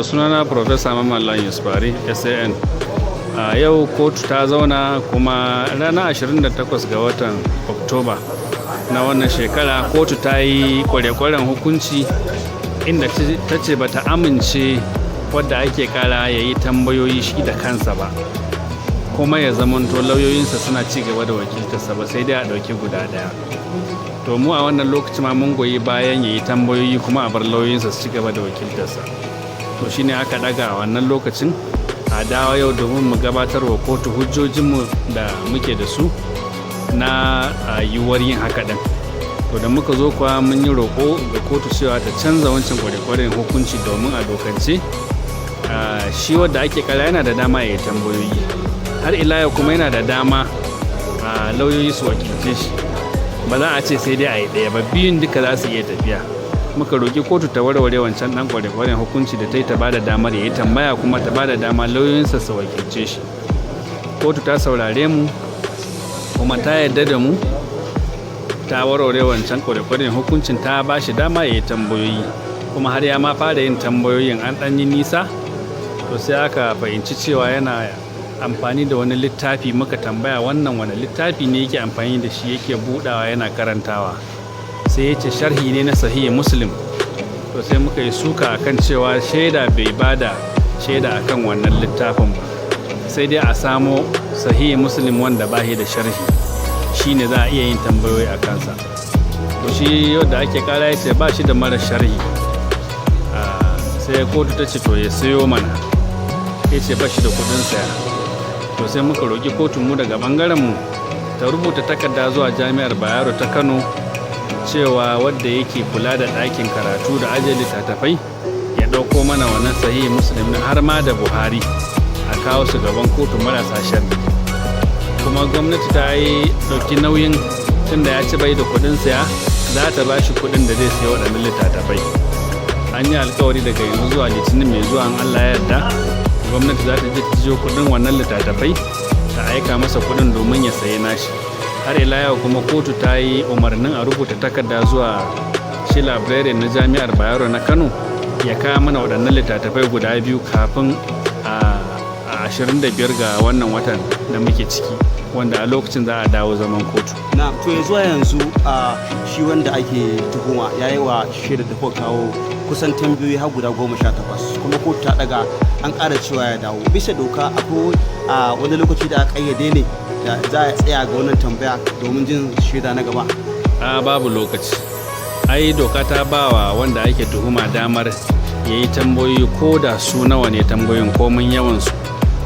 Sunana Professor Mamman Yusufari, SAN. A yau kotu ta zauna kuma ranar 28 ga watan Oktoba na wannan shekara, kotu ta yi kware-kwaren hukunci inda ta ce ba ta amince wadda ake kara ya yi tambayoyi shi da kansa ba, kuma ya zamanto lauyoyinsa suna ci gaba da wakiltarsa ba, sai dai a ɗauki guda ɗaya. To, mu a wannan lokaci ma mun goyi bayan ya yi tambayoyi kuma a bar lauyoyinsa su ci gaba da wakiltarsa. To, shine aka ɗaga a wannan lokacin, a dawo yau domin mu gabatar wa kotu hujjojinmu da muke da su na yiwuwar yin haka ɗin. To, da muka zo kuwa, mun yi roƙo ga kotu cewa ta canza wancan kware-kwaren hukunci, domin a dokance shi wadda ake kara yana da dama ya yi tambayoyi, har ila yau kuma yana da dama a lauyoyi su wakilce shi. Ba za a ce sai dai a yi ɗaya ba, biyun duka za su iya tafiya. Muka roƙi kotu ta warware wancan ɗan kware-kwaren hukunci da ta yi, ta ba da damar ya yi tambaya kuma ta ba da dama lauyoyinsa su wakilce shi. Kotu ta saurare mu kuma ta yarda da mu, ta warware wancan kware-kwaren hukuncin, ta ba shi dama ya yi tambayoyi, kuma har ya ma fara yin tambayoyin, an ɗan yi nisa. To, sai aka fahimci cewa yana amfani da wani littafi. Muka tambaya wannan wani littafi ne yake amfani da shi yake budawa yana karantawa. Sai ya ce sharhi ne na Sahihi Muslim. To, sai muka yi suka akan cewa shaida bai bada shaida akan wannan littafin ba, sai dai a samo Sahihi Muslim wanda ba da sharhi, shine za a iya yin tambayoyi a kansa. To, shi yadda ake kara ya ce ba shi da mara sharhi. Sai kotu ta ce to, ya sayo mana. Ya ce ba shi da kudin saya. To, sai muka roƙi kotun mu daga bangaren mu ta rubuta takarda zuwa Jami'ar Bayero ta Kano cewa wadda yake kula da ɗakin karatu da ajiye littattafai ya ɗauko mana wannan Sahihi Muslim har ma da Buhari, a kawo su gaban kotu marasa sharhi. Kuma gwamnati ta yi ɗauki nauyin, tunda ya ci bai da kuɗin saya, za ta ba shi kuɗin da zai siya waɗannan littattafai. An yi alkawari daga yanzu zuwa Litinin mai zuwa, in Allah ya yarda, gwamnati za ta je ta jiyo kuɗin wannan littattafai, ta aika masa kuɗin domin ya sayi nashi. Har ila yau kuma kotu ta yi umarnin a rubuta takarda zuwa shi librarian na Jami'ar Bayero na Kano ya kawo mana waɗannan littattafai guda biyu kafin a 25 ga wannan watan da muke ciki, wanda a lokacin za a dawo zaman kotu. Na to, ya zuwa yanzu a shi wanda ake tuhuma ya yi wa shaida da kuka kawo kusan tambayoyi har guda 18, kuma kotu ta daga, an ƙara cewa ya dawo. Bisa doka, akwai a wani lokaci da aka ƙayyade ne da za a tsaya ga wannan tambaya domin jin shaida na gaba? A babu lokaci. Ai doka ta ba wa wanda ake tuhuma damar ya yi tambayoyi, ko da su nawa ne tambayoyin, komin yawansu.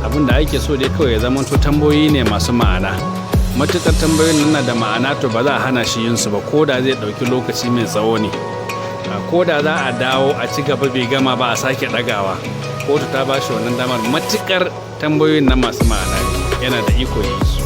Abin da ake so dai kawai ya zamanto tambayoyi ne masu ma'ana. Matukar tambayoyin nan da ma'ana, to ba za a hana shi yin su ba, ko da zai ɗauki lokaci mai tsawo ne. Ko da za a dawo a ci gaba, bai gama ba a sake ɗagawa, kotu ta ba shi wannan damar. Matukar tambayoyin nan masu ma'ana ne, yana da iko ya yi su.